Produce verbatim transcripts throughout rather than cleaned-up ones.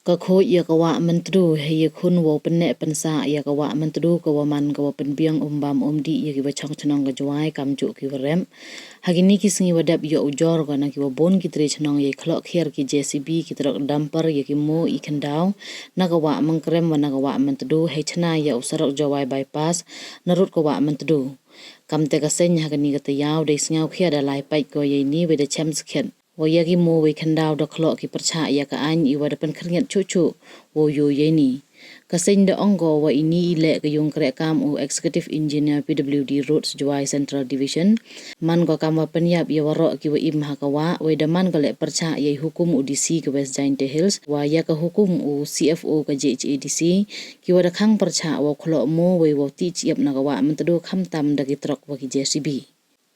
Ka khooid ya ka Wah Myntdu hei yakhun wow pynneh pynsah ya ka Wah Myntdu ka wa man ka wa pynbiang umbam umdih ya ki wa chong chnong ka Jowai kamjooh ki wa rep. Ha kini ki sngi wa dep yoh ujor ko na ki wa boon ki tre chnong yei khloh khiar ki J C B, ki truck dumper ya ki moo i khyndaw na ka Wah Myngkrem wa na ka Wah Myntdu hei chna ya u surok Jowai bypass narud ka Wah Myntdu. Kamte ka seng ha kani ka tayaaw dei sngaw khia da lai pait ko yei ni wei da chem skhet wa ya ki moo wei khyndaw da khloh ki pyrchah ya ka aiñ i wa da pynkhyrngiat chuh chuh wow yoh yei ni. Ka seng da ong ko wa ini i leh ka yung kreh kam u Executive Engineer P W D Roads Jowai Central Division. Man ko kam wa pynyap ya waroh ki wa im ha ka wah, wei da man ko leh pyrchah yei hukum u D C ka West Jaintia Hills wa ya ka hukum u C F O ka J H A D C, ki wa da khang pyrchah wow khloh moo wei wow tih chiap na ka Wah Myntdu khamtam da ki truck wa ki J C B.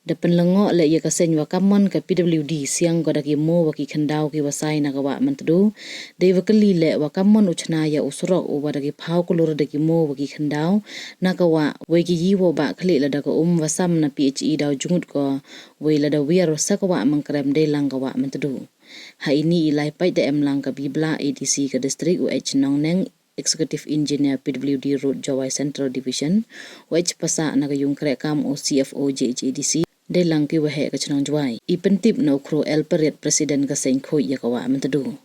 Da pynlyngngoh leh ya ka seng wa kammon ka P W D siang ko da ki moo wa ki khyndaw ki wa sai na ka Wah Myntdu. Dei wa kylli leh wa kammon u chna ya u surok u wa da ki phaw klur da ki moo wa ki khyndaw na ka wah, wei ki yi wow bah khlieh lada ka um wa sam na P H E daw jngut ko, wei lada wiar sa ka Wah Myngkrem dei lang ka Wah Myntdu. Ha ini i lai pait da em lang ka Bibla A D C ka district u H Nongneng, Executive Engineer P W D Road Jowai Central Division, wa H Pasa na ka yung kreh kam u C F O J H A D C, dei lang ki wa heh ka chnong Jowai. I pyntip na u Khro L Pariat, President ka seng khooid ya ka Wah Myntdu.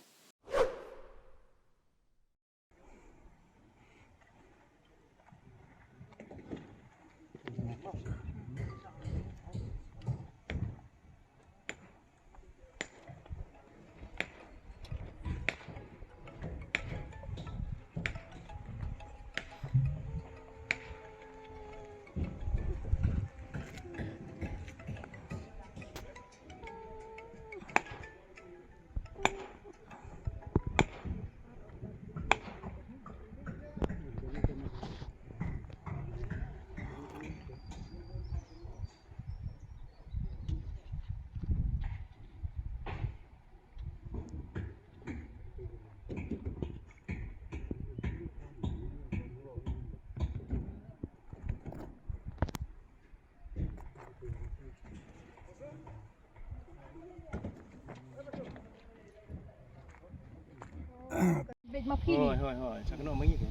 Bej ma phi. Hoi, hoi, hoi. Sa kano mangi ke?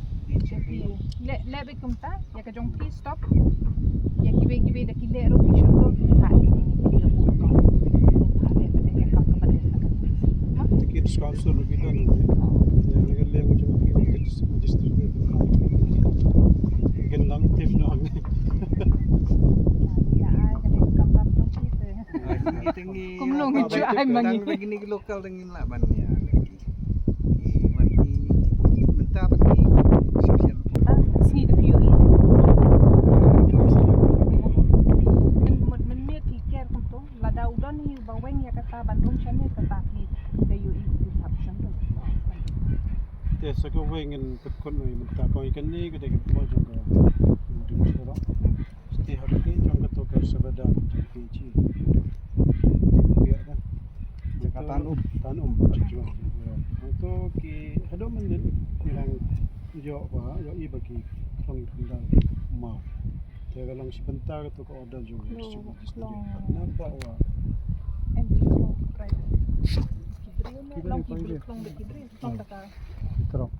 Leh, leh bej kumta, ya ka jong phi stop. Ya kiwei, kiwei da ki leh ro phi shon ro phi ha. Ticket sponsor ro phi don. Ya, ya ka leh mo jong phi magistrate. Gendang tip no. Ya, ai ka dei ka pap jong phi te. Kum long ju ai mangi. Lagi ni local dang in la ban ya. Mynta pat ki shisha. Ah, sngi da phi ïohi. Mynmiet hi ker kumto, lada u don hi ba weng ya kata ban rung shane kata ki da ïohi ki pap shane. Te sa ka weng in pynkut no mynta ko i kane ka da ki pynjong ka. Te hap ki jong ka to ka sabada ki chi. Biar ka. Jaka tan um. Tan um. Jong. To ki hadooh mynnin ki dang yoh ba, yoh i ba ki khlong i khyndaw ma. Te ka long shi bynta ka to ka order jong ka. Nampak wa. Em ki khlong private. Ki briew ne long ki briew khlong da ki briew khlong da ka. Ki truck.